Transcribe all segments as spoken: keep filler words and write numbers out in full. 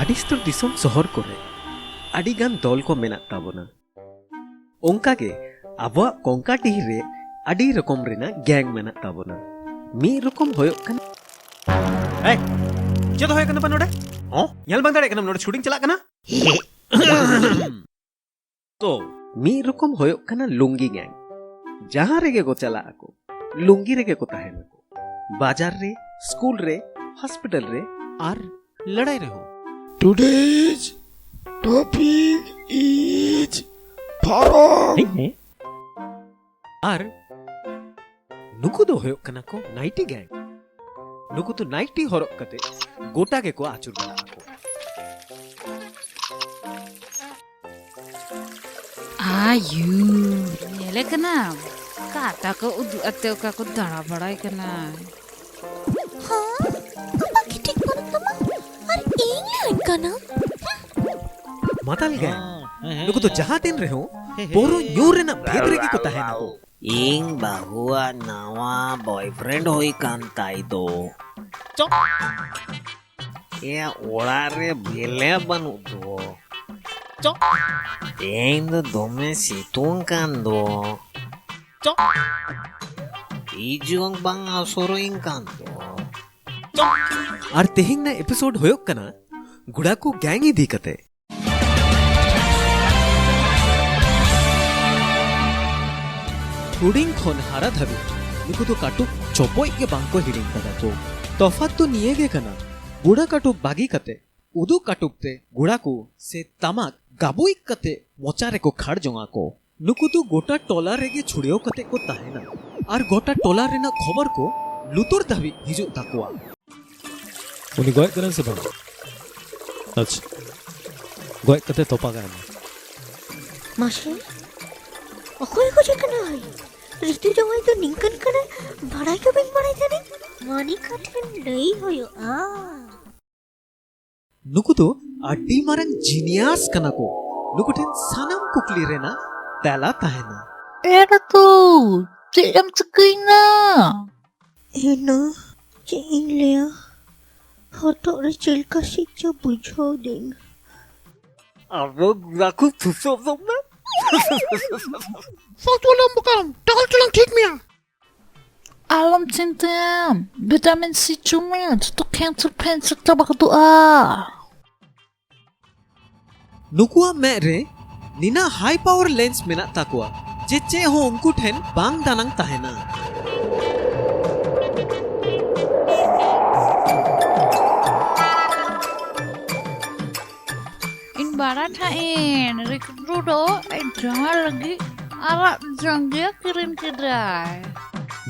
ᱟᱹᱰᱤ ᱩᱛᱟᱹᱨ ᱫᱤᱥᱚᱢ ᱥᱚᱦᱚᱨ ᱠᱚᱨᱮ ᱟᱹᱰᱤ ᱜᱟᱱ ᱫᱚᱞ ᱠᱚ ᱢᱮᱱᱟᱜ ᱛᱟᱵᱚᱱᱟ᱾ ᱚᱱᱠᱟ ᱜᱮ ᱟᱵᱚᱣᱟᱜ ᱠᱚᱝᱠᱟᱰᱤᱦᱤ ᱨᱮ ᱟᱹᱰᱤ ᱨᱚᱠᱚᱢ ᱨᱮᱱᱟᱜ ᱜᱮᱝ ᱢᱮᱱᱟᱜ ᱛᱟᱵᱚᱱᱟ᱾ ᱢᱤᱫ ᱨᱚᱠᱚᱢ ᱦᱩᱭᱩᱜ ᱠᱟᱱᱟ᱾ ᱮᱭ, ᱪᱮᱫ ᱦᱩᱭ ᱠᱟᱱᱟ ᱵᱟ ᱱᱚᱰᱮ? ᱦᱚᱸ? ᱧᱮᱞ ᱵᱟᱝ ᱫᱟᱲᱮᱭᱟᱜ ᱠᱟᱱᱟᱢ ᱱᱚᱰᱮ ᱥᱩᱴᱤᱝ ᱪᱟᱞᱟᱜ ᱠᱟᱱᱟ? ᱛᱚ, ᱢᱤᱫ ᱨᱚᱠᱚᱢ ᱦᱩᱭᱩᱜ ᱠᱟᱱᱟ ᱞᱩᱝᱜᱤ ᱜᱮᱝ᱾ ᱡᱟᱦᱟᱸ ᱨᱮᱜᱮ ᱠᱚ ᱪᱟᱞᱟᱜ ᱟᱠᱚ, ᱞᱩᱝᱜᱤ ᱨᱮᱜᱮ ᱠᱚ ᱛᱟᱦᱮᱱ ᱟᱠᱚ᱾ ᱵᱟᱡᱟᱨ ᱨᱮ, ᱥᱠᱩᱞ ᱨᱮ, ᱦᱚᱥᱯᱤᱴᱟᱞ ᱨᱮ, ᱟᱨ ᱞᱟᱹᱲᱟᱹᱭ ᱨᱮᱦᱚᱸ᱾ Today's topic is farm. ᱟᱨ ᱱᱩᱠᱩ ᱫᱚ ᱦᱩᱭᱩᱜ ᱠᱟᱱᱟ ᱠᱚ ᱱᱟᱭᱴᱤ ᱜᱮᱝ᱾ ᱱᱩᱠᱩ ᱫᱚ ᱱᱟᱭᱴᱤ ᱦᱚᱨᱚᱜ ᱠᱟᱛᱮ ᱜᱚᱴᱟ ᱜᱮᱠᱚ ᱟᱹᱪᱩᱨ ᱵᱟᱲᱟᱜ ᱟᱠᱚ᱾ ᱟᱭᱩ, ᱧᱮᱞᱮ ᱠᱟᱱᱟᱢ? ᱠᱟᱴᱟ ᱠᱚ ᱩᱫᱩᱜ ᱟᱛᱮ ᱚᱠᱟ ᱠᱚ ᱫᱟᱬᱟ ᱵᱟᱲᱟᱭ ᱠᱟᱱᱟ᱾ ᱦᱮᱸ? ᱟᱢᱟᱜ ᱜᱮ ᱴᱷᱤᱠ ᱵᱟᱹᱱᱩᱜ ᱛᱟᱢᱟ᱾ ᱟᱨ ᱤᱧ ᱞᱟᱹᱭᱟᱹᱧ ᱠᱟᱱᱟ᱾ ᱢᱟᱛᱟᱞ ᱜᱮᱝ᱾ ᱱᱩᱠᱩ ᱫᱚ ᱡᱟᱦᱟᱸ ᱛᱤᱱ ᱨᱮᱦᱚᱸ ᱯᱟᱹᱣᱨᱟᱹ ᱧᱩ ᱨᱮᱱᱟᱜ ᱵᱷᱮᱫ ᱨᱮᱜᱮ ᱠᱚ ᱛᱟᱦᱮᱱᱟ ᱠᱚ᱾ ᱤᱧ ᱵᱟᱹᱦᱩᱣᱟᱜ ᱱᱟᱣᱟ boyfriend ᱦᱩᱭ ᱠᱟᱱ ᱛᱟᱭ ᱫᱚ᱾ ᱮᱭᱟ, ᱚᱲᱟᱜ ᱨᱮ ᱵᱮᱞᱮ ᱵᱟᱹᱱᱩᱜ ᱫᱚ᱾ ᱛᱮᱦᱮᱧ ᱫᱚ ᱫᱚᱢᱮ ᱥᱤᱛᱩᱝ ᱠᱟᱱ ᱫᱚ᱾ ᱛᱤᱡᱩ ᱦᱚᱸ ᱵᱟᱝ ᱟᱥᱚᱨᱚᱜ ᱤᱧ ᱠᱟᱱ ᱫᱚ᱾ ᱟᱨ ᱛᱮᱦᱮᱧ ᱨᱮᱱᱟᱜ episode ᱦᱩᱭᱩᱜ ᱠᱟᱱᱟ ᱜᱩᱲᱟ ᱠᱚ ᱜᱮᱝ ᱤᱫᱤ ᱠᱟᱛᱮ᱾ ᱦᱩᱰᱤᱧ ᱠᱷᱚᱱ ᱦᱟᱨᱟ ᱫᱷᱟᱹᱵᱤᱡ ᱱᱩᱠᱩ ᱫᱚ ᱠᱟᱹᱴᱩᱵ ᱪᱚᱯᱚᱡ ᱜᱮ ᱵᱟᱝ ᱠᱚ ᱦᱤᱲᱤᱧ ᱠᱟᱫᱟ ᱠᱚ᱾ ᱛᱚᱯᱷᱟᱛ ᱫᱚ ᱱᱤᱭᱟᱹ ᱜᱮ ᱠᱟᱱᱟ, ᱜᱩᱲᱟ ᱠᱟᱹᱴᱩᱵ ᱵᱟᱹᱜᱤ ᱠᱟᱛᱮ ᱩᱫᱩᱜ ᱠᱟᱹᱴᱩᱵ ᱛᱮ ᱜᱩᱲᱟ ᱠᱚ ᱥᱮ ᱛᱟᱢᱟᱠ ᱜᱟᱵᱩᱭ ᱠᱟᱛᱮ ᱢᱚᱪᱟ ᱨᱮᱠᱚ ᱠᱷᱟᱲ ᱡᱚᱝᱟ ᱠᱚ᱾ ᱱᱩᱠᱩ ᱫᱚ ᱜᱚᱴᱟ ᱴᱚᱞᱟ ᱨᱮᱜᱮ ᱪᱷᱩᱲᱭᱟᱹᱣ ᱠᱟᱛᱮ ᱠᱚ ᱛᱟᱦᱮᱱᱟ ᱟᱨ ᱜᱚᱴᱟ ᱴᱚᱞᱟ ᱨᱮᱱᱟᱜ ᱠᱷᱚᱵᱚᱨ ᱠᱚ ᱞᱩᱛᱩᱨ ᱫᱷᱟᱹᱵᱤᱡ ᱦᱤᱡᱩᱜ ᱛᱟᱠᱚᱣᱟ᱾ ᱩᱱᱤ ᱜᱚᱡ ᱠᱟᱱᱟᱭ ᱥᱮ ᱵᱟᱝ? ᱟᱪᱪᱷᱟ, ᱜᱚᱡ ᱠᱟᱛᱮ ᱛᱚᱯᱟ ᱠᱟᱭ ᱢᱮ᱾ ᱢᱟᱥᱮ, ᱚᱠᱚᱭ ᱜᱚᱡᱮ ᱠᱟᱱᱟᱭ? ᱨᱤᱛᱩ ᱡᱟᱶᱟᱭ ᱫᱚ ᱱᱤᱝᱠᱟᱹᱱ ᱠᱟᱱᱟᱭ, ᱵᱟᱲᱟᱭ ᱜᱮ ᱵᱟᱹᱧ ᱵᱟᱲᱟᱭ ᱛᱟᱦᱮᱸᱫ᱾ ᱢᱟᱱᱤᱠᱟ ᱴᱷᱮᱱ ᱞᱟᱹᱭ ᱦᱩᱭᱩᱜᱼᱟ᱾ ᱱᱩᱠᱩ ᱫᱚ ᱟᱹᱰᱤ ᱢᱟᱨᱟᱝ genius ᱠᱟᱱᱟ ᱠᱚ᱾ ᱱᱩᱠᱩ ᱴᱷᱮᱱ ᱥᱟᱱᱟᱢ ᱠᱩᱠᱞᱤ ᱨᱮᱱᱟᱜ ᱛᱮᱞᱟ ᱛᱟᱦᱮᱱᱟ᱾ ᱮ ᱨᱤᱛᱩ, ᱪᱮᱫ ᱮᱢ ᱪᱤᱠᱟᱹᱭᱮᱱᱟ? ᱮᱱᱟ, ᱪᱮᱫ ᱤᱧ ᱞᱟᱹᱭᱟ? ᱦᱚᱴᱚᱜ ᱨᱮ ᱪᱮᱫ ᱞᱮᱠᱟ ᱥᱤ ᱪᱚ ᱵᱩᱡᱷᱟᱹᱣ ᱫᱟᱹᱧ᱾ ᱟᱵᱚ ᱜᱩᱲᱟ ᱠᱚ ᱛᱷᱩᱥᱚᱜ ᱫᱚ ᱢᱮ᱾ ᱥᱟᱛᱣᱟᱞᱟᱢ ᱵᱚᱠᱟᱢ, ᱴᱟᱞ ᱪᱚᱞᱟᱝ ᱴᱷᱤᱠ ᱢᱮᱭᱟ᱾ ᱟᱞᱚᱢ ᱪᱤᱱᱛᱟᱹᱭᱟ, ᱵᱷᱤᱴᱟᱢᱤᱱ ᱥᱤ ᱡᱚᱢ ᱢᱮ, ᱡᱚᱛᱚ cancer ᱯᱷᱮᱱᱥᱟᱨ ᱪᱟᱵᱟ ᱜᱚᱫᱚᱜᱼᱟ᱾ ᱱᱩᱠᱩᱣᱟᱜ ᱢᱮᱫ ᱨᱮ ᱱᱤᱱᱟᱹᱜ high power lens ᱢᱮᱱᱟᱜ ᱛᱟᱠᱚᱣᱟ ᱡᱮ ᱪᱮᱫ ᱦᱚᱸ ᱩᱱᱠᱩ ᱴᱷᱮᱱ ᱵᱟᱝ ᱫᱟᱱᱟᱝ ᱛᱟᱦᱮᱱᱟ᱾ ᱤᱧ ᱵᱟᱲᱟᱭ ᱛᱟᱦᱮᱸᱱ ᱨᱤᱠᱨᱩ ᱫᱚ ᱟᱡ ᱡᱟᱶᱟᱭ ᱞᱟᱹᱜᱤᱫ ᱟᱨᱟᱜ ᱡᱟᱸᱜᱮ ᱠᱤᱨᱤᱧ ᱠᱮᱫᱟᱭ᱾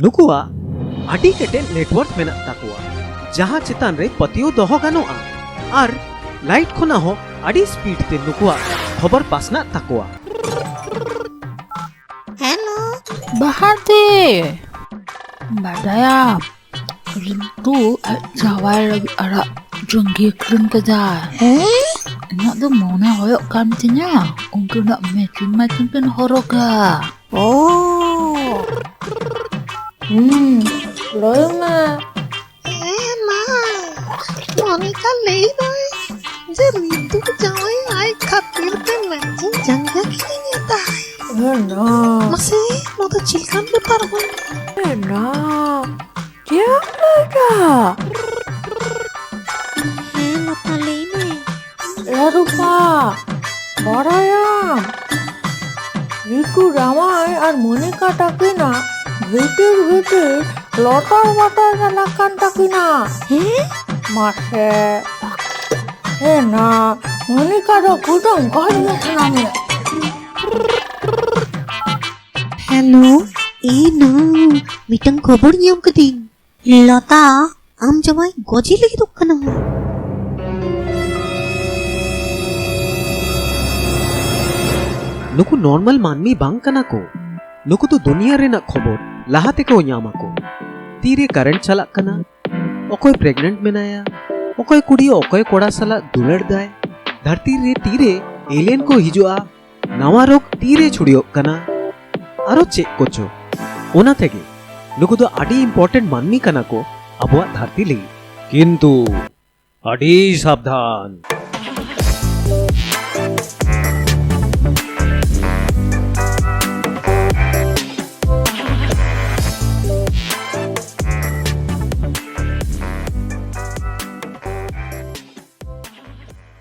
ᱱᱩᱠᱩᱣᱟᱜ ᱟᱹᱰᱤ ᱠᱮᱴᱮᱡ network ᱢᱮᱱᱟᱜ ᱛᱟᱠᱚᱣᱟ, ᱡᱟᱦᱟᱸ ᱪᱮᱛᱟᱱ ᱨᱮ ᱯᱟᱹᱛᱭᱟᱹᱣ ᱫᱚᱦᱚ ᱜᱟᱱᱚᱜᱼᱟ᱾ ᱟᱨ light ᱠᱷᱚᱱᱟᱜ ᱦᱚᱸ ᱟᱹᱰᱤ speed ᱛᱮ ᱱᱩᱠᱩᱣᱟᱜ ᱠᱷᱚᱵᱚᱨ ᱯᱟᱥᱱᱟᱜ ᱛᱟᱠᱚᱣᱟ᱾ ᱦᱮᱞᱳ᱾ ᱵᱟᱦᱟᱨ ᱫᱮ᱾ ᱵᱟᱰᱟᱭᱟᱢ, ᱨᱤᱱᱛᱩ ᱟᱡ ᱡᱟᱶᱟᱭ ᱞᱟᱹᱜᱤᱫ ᱟᱨᱟᱜ ᱡᱟᱸᱜᱮ ᱠᱤᱨᱤᱧ ᱠᱟᱫᱟ᱾ ᱦᱮᱸ? ᱤᱧᱟᱹᱜ ᱫᱚ ᱢᱚᱱᱮ ᱦᱩᱭᱩᱜ ᱠᱟᱱ ᱛᱤᱧᱟ ᱩᱱᱠᱤᱱᱟᱜ matching matching ᱠᱤᱱ ᱦᱚᱨᱚᱜᱟ᱾ ᱳ᱾ ᱦᱩᱸ, ᱞᱟᱹᱭ ᱢᱮ᱾ ᱦᱮᱸ ᱢᱟ, ᱢᱚᱱᱤᱠᱟ ᱞᱟᱹᱭ ᱫᱟᱭ ᱡᱮ ᱨᱤᱱᱛᱩ ᱡᱟᱶᱟᱭ ᱟᱡ ᱠᱷᱟᱹᱛᱤᱨ ᱛᱮ matching ᱡᱟᱸᱜᱮ ᱠᱤᱨᱤᱧ ᱮᱫᱟᱭ᱾ ᱦᱮᱸ ᱱᱟ᱾ ᱢᱟᱥᱮ, ᱱᱚᱣᱟ ᱫᱚ ᱪᱮᱫ ᱞᱮᱠᱟᱱ ᱵᱮᱯᱟᱨ ᱦᱩᱭ? ᱦᱮᱸ ᱱᱟ᱾ ᱪᱮᱫ ᱮᱢ ᱞᱟᱹᱭ ᱫᱟ? ᱦᱮᱸ ᱞᱚᱛᱟ, ᱞᱟᱹᱭ ᱢᱮ᱾ ᱮ ᱨᱩᱯᱟ, ᱵᱟᱲᱟᱭᱟᱢ? ᱨᱤᱛᱩ ᱡᱟᱶᱟᱭ ᱟᱨ ᱢᱚᱱᱤᱠᱟ ᱛᱟᱹᱠᱤᱱᱟᱜ ᱵᱷᱤᱛᱤᱨ ᱵᱷᱤᱛᱤᱨ ᱞᱚᱴᱚᱨ ᱵᱚᱴᱚᱨ ᱪᱟᱞᱟᱜ ᱠᱟᱱ ᱛᱟᱹᱠᱤᱱᱟ᱾ ᱦᱮᱸ? ᱢᱟᱥᱮ᱾ ᱦᱮᱸ ᱱᱟ, ᱢᱚᱱᱤᱠᱟ ᱫᱚ ᱠᱩᱴᱟᱹᱢ ᱜᱚᱡ ᱜᱮ ᱥᱟᱱᱟ ᱢᱮᱭᱟ᱾ ᱦᱮᱞᱳ, ᱮ ᱱᱟ, ᱢᱤᱫᱴᱟᱝ ᱠᱷᱚᱵᱚᱨ ᱧᱟᱢ ᱠᱟᱹᱫᱟᱹᱧ᱾ ᱞᱚᱛᱟ, ᱟᱢ ᱡᱟᱶᱟᱭ ᱜᱚᱡᱮ ᱞᱟᱹᱜᱤᱫᱚᱜ ᱠᱟᱱᱟ᱾ ᱱᱩᱠᱩ normal ᱢᱟᱹᱱᱢᱤ ᱵᱟᱝ ᱠᱟᱱᱟ ᱠᱚ᱾ ᱱᱩᱠᱩ ᱫᱚ ᱫᱩᱱᱤᱭᱟᱹ ᱨᱮᱱᱟᱜ ᱠᱷᱚᱵᱚᱨ ᱞᱟᱦᱟ ᱛᱮᱠᱚ ᱧᱟᱢ ᱟᱠᱚ᱾ ᱛᱤᱨᱮ current ᱪᱟᱞᱟᱜ ᱠᱟᱱᱟ, ᱚᱠᱚᱭ pregnant ᱢᱮᱱᱟᱭᱟ, ᱚᱠᱚᱭ ᱠᱩᱲᱤ ᱚᱠᱚᱭ ᱠᱚᱲᱟ ᱥᱟᱞᱟᱜ ᱫᱩᱞᱟᱹᱲ ᱫᱟᱭ, ᱫᱷᱟᱹᱨᱛᱤ ᱨᱮ ᱛᱤᱨᱮ alien ᱠᱚ ᱦᱤᱡᱩᱜᱼᱟ, ᱱᱟᱣᱟ ᱨᱳᱜᱽ ᱛᱤᱨᱮ ᱪᱷᱩᱲᱭᱟᱹᱜ ᱠᱟᱱᱟ, ᱟᱨᱚ ᱪᱮᱫ ᱠᱚᱪᱚ᱾ ᱚᱱᱟ ᱛᱮᱜᱮ ᱱᱩᱠᱩ ᱫᱚ ᱟᱹᱰᱤ important ᱢᱟᱹᱱᱢᱤ ᱠᱟᱱᱟ ᱠᱚ ᱟᱵᱚᱣᱟᱜ ᱫᱷᱟᱹᱨᱛᱤ ᱞᱟᱹᱜᱤᱫ᱾ ᱠᱤᱱᱛᱩ ᱟᱹᱰᱤ ᱥᱟᱵᱫᱷᱟᱱ᱾